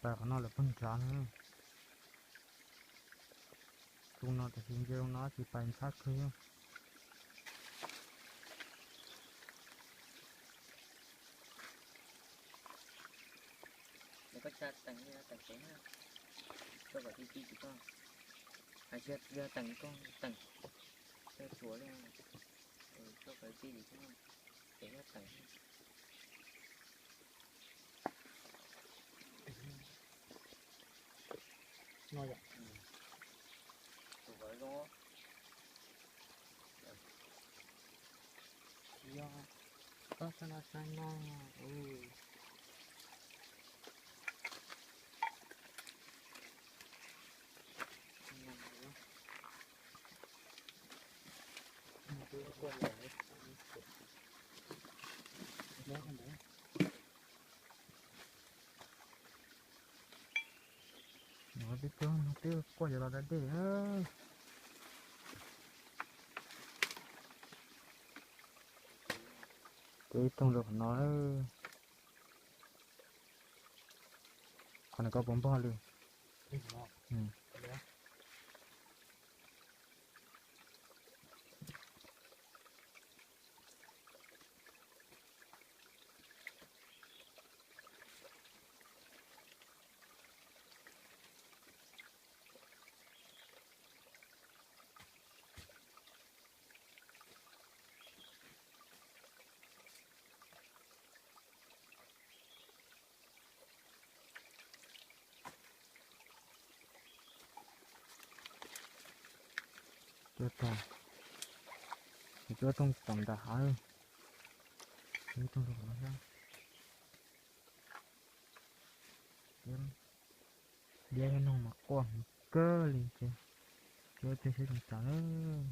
Pais qhov no lawm pog nrad na. Tus no tam sim nce no tsis pais ntxhab kawg. Koj tsa teem, teem pem na, tso kom ti ti tsis tau. Hais tias yog teem koj teem, tsuav li, tso kom ti tsis tau, pem yog teem. No yom. Tus qhov zoo. Yog koj xav no xav no. No peb cog no peb quaj yuav los da dej na. Peb ib toog rau qhov no. Qhov no koj puas npog li? Cua tag, cua toog tom nram hav, cua toog rau qhov no xwb. Diab, diab no mas quaj heev kawg li ces, cua tag seb zoo cas lawm.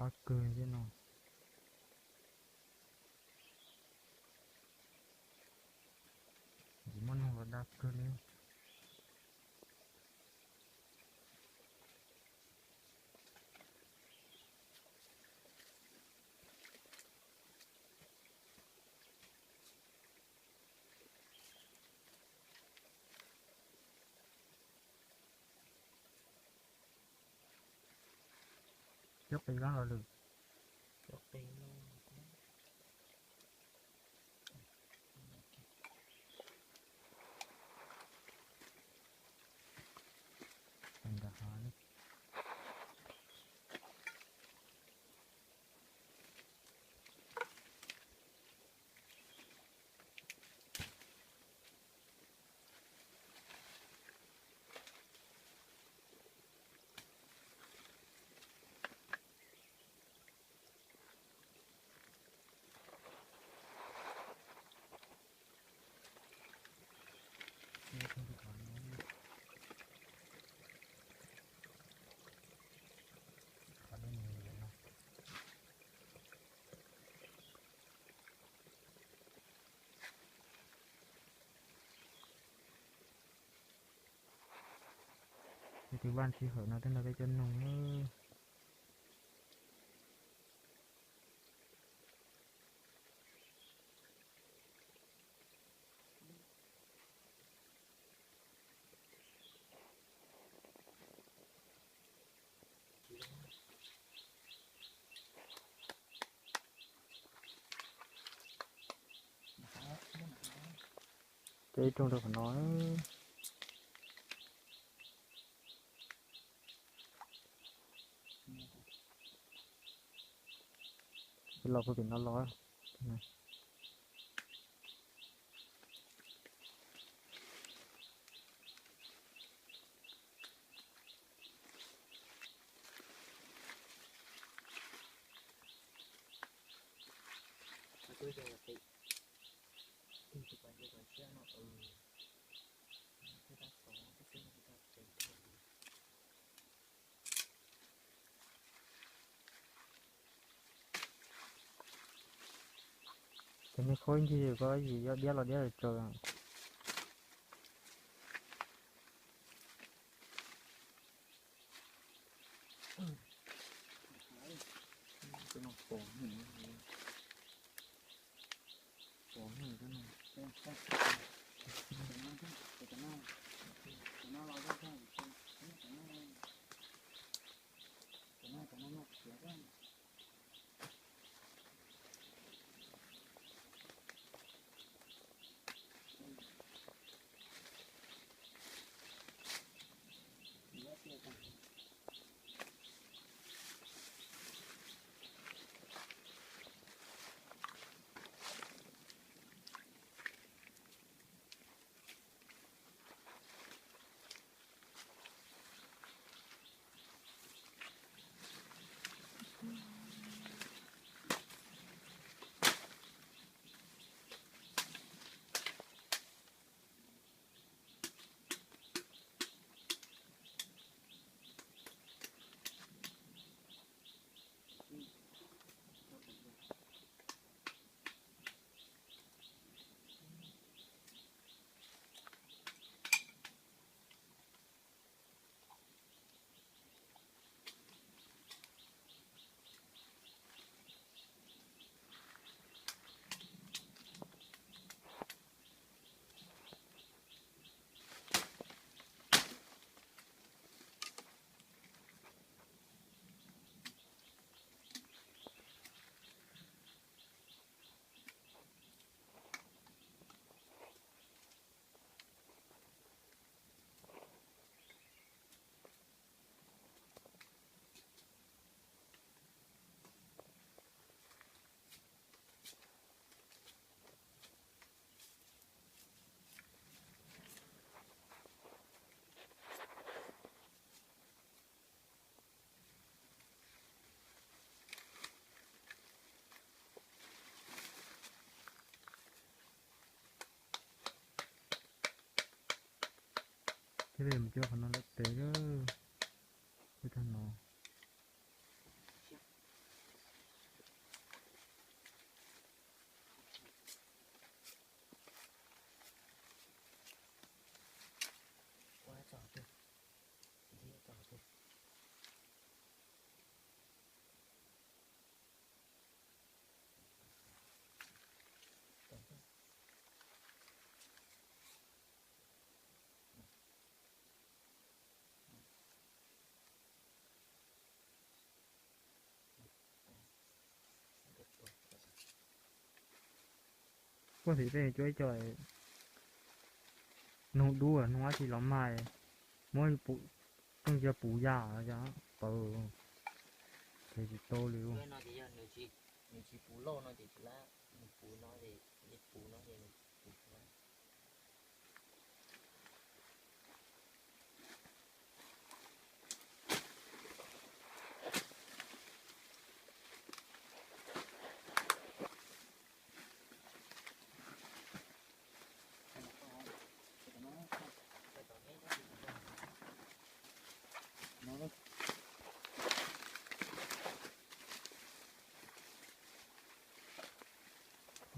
Pab kawg thiab no. Tsis muaj neeg los dag kawg li. Cov qe kab los lwm. Tus vaj sij hawm no twb nrog peb cov noog. Peb rooj rau qhov no. Peb los puag pem no los. Tus pas ntses pas tsiab no, tus tab tom, tus tab tom. Ces nej khaub ib ncig ko yim yog diab los diab tsaws. Thiab mus cuab qhov no lawm pem lawm. Ub, tag no. Puag tim peb cuab ib co, nug dub nug dab tsi los mag, muab pum, tooj cia puv yam, paws, ces tsis tau li. Nws tsis puv loj no ces tsis lab, nws puv no ces, nws puv no ces nws puv.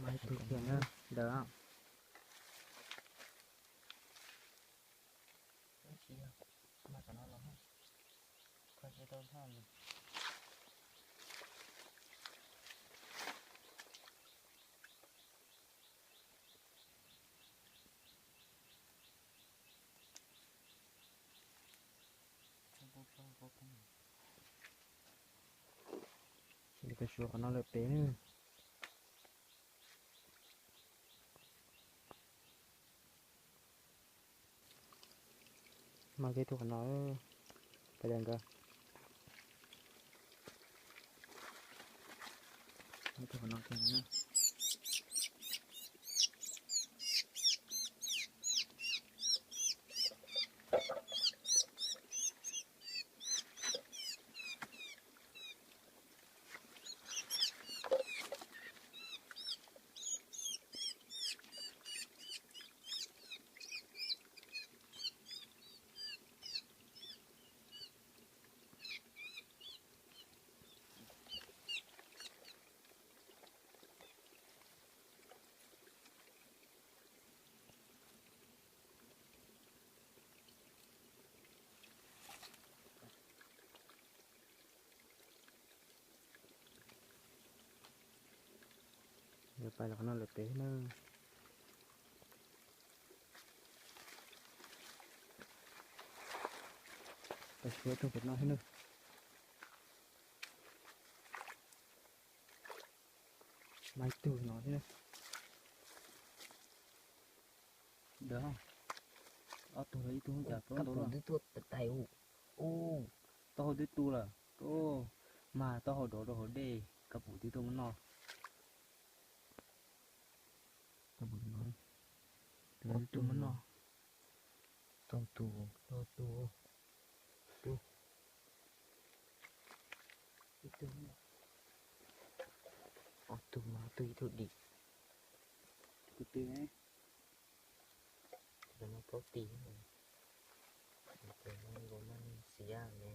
Mas tus tiag na, ntawd. Cia li koj suav qhov no lawm pem na. Mas koj tuaj qhov no, peb daim nkawd. Tuaj qhov no kiag na. Yuav pais los qhov no lawm pem na. Pais suav tug pem no thiab na. Mas ib tug no thiab na. Ntawd, ob tug los ib tug cas plaub ntau lawm. Taub hau twb tu lawm. Mas taub hau dov rau hauv dej, kab pum twb tuaj muab noj. Twb tuaj muab noj. Tau tus, tau tus, ib tug, ob tug mas, ob tug ib tug dim. Tus twg ne? Tus no plaub tis, tus no nkaus mas xiav ne.